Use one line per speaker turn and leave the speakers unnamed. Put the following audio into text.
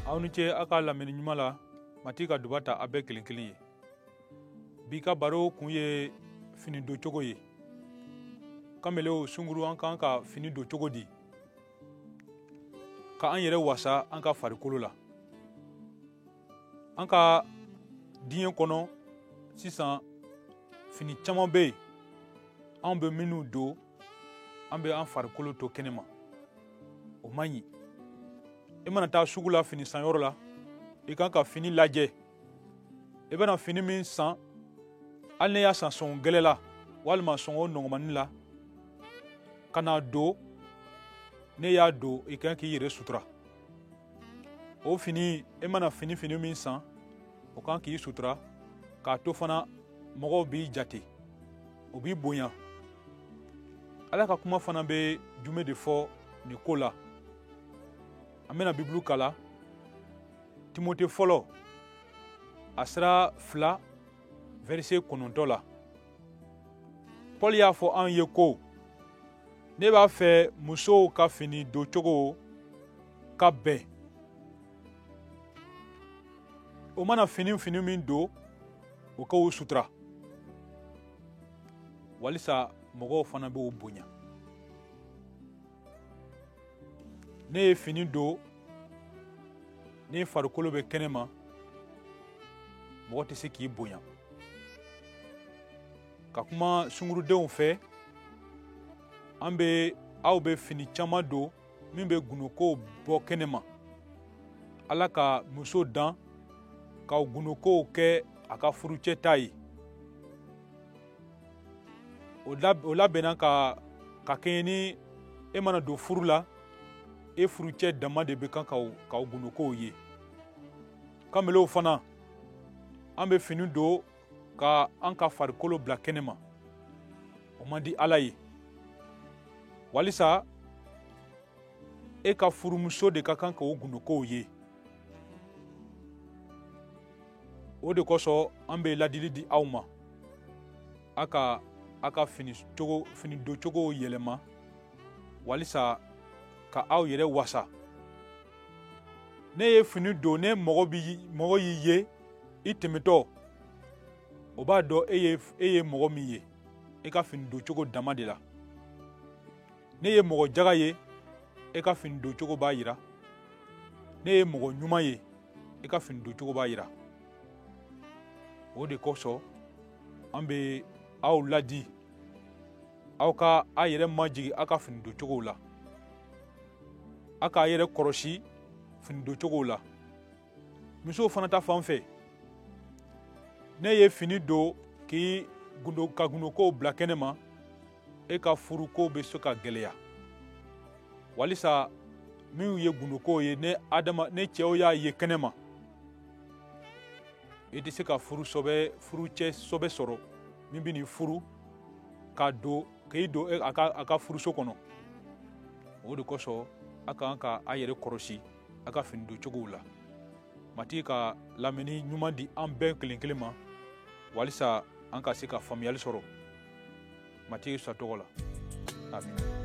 Aw ni ce a ka lamɛnni ɲuman la. Matigi ka duba ta a bɛɛ kelen kelen ye. Bi ka baro kun ye fini don cogo ye. Kamelew, sunguru, an kan ka fini don cogo di ka an yɛrɛ wasa an ka farikolo la? An ka diɲɛ kɔnɔ sisan, fini caman bɛ yen anw bɛ minnu don, an bɛ an farikolo to kɛnɛma. O man ɲi. I mana taa sugu la, fini sanyɔrɔ la, i kan ka fini lajɛ. I bɛna fini min san, hali ne y'a san sɔngɔ gɛlɛ la walima sɔngɔ nɔgɔmani la ka na don, ne y'a don, i kan k'i yɛrɛ sutura. O fini, e mana fini min san, o kan k'i sutura k'a to fana mɔgɔw b'i jate, o b'i bonya. Ala ka kuma fana bɛ jumɛn de fɔ nin ko la? An bɛna Bibulu kalan, Timote fɔlɔ, a sira 2, verset 9 la. Paul y'a fɔ an ye ko ne b'a fɛ musow ka fini doncogo ka bɛn. O mana fini min don, o k'o sutura walisa mɔgɔw fana b'o bonya. Ne ye fini don ni farikolo bɛ kɛnɛ ma, mɔgɔ tɛ se k'i bonya. Ka kuma sungurudenw fɛ, aw bɛ fini caman don min bɛ gundokow bɔ kɛnɛ ma. Ala ka muso dan ka gundokow kɛ a ka furucɛ ta ye. O labɛnna ka kɛɲɛ ni e mana don furu la, e furucɛ dama de bɛ kan k'aw gundokow ye. Kamelew fana, an bɛ fini don ka an ka farikolo bila kɛnɛ ma. O man di Ala ye. Walisa e ka furumuso de ka kan k'o gundokow ye. O de kosɔn an bɛ ladili di aw ma, a ka a ka fini doncogow yɛlɛma walisa ka aw yɛrɛ wasa. Ne ye fini don, ne mɔgɔ y'i ye i tɛmɛtɔ, o b'a dɔn e ye mɔgɔ min ye e ka fini doncogo dama de la. Ne ye mɔgɔ jaga ye, e ka fini doncogo b'a yira. Ne ye mɔgɔ ɲuman ye, e ka fini doncogo b'a yira. O de kosɔn an bɛ aw ladi, aw ka a yɛrɛ majigin aw ka fini doncogow la, aw k'a yɛrɛ kɔlɔsi fini doncogow la. Musow fana ta fan fɛ, ne ye fini don k'i gundo ka gundokow bila kɛnɛ ma, e ka furuko bɛ se ka gɛlɛya. Walisa minnu ye gundokow ye, ne adama ne cɛw y'a ye kɛnɛ ma, i tɛ se ka furucɛ sɔbɛ sɔrɔ min bɛ n'i furu ka don k'i don a ka furuso kɔnɔ. O de kosɔn a kan ka a yɛrɛ kɔlɔsi a ka fini doncogow la. Matigi ka lamɛnni ɲuman di an bɛɛ kelen kelen ma walisa an ka se ka faamuyali sɔrɔ. Matigi sa tɔgɔ la, amin.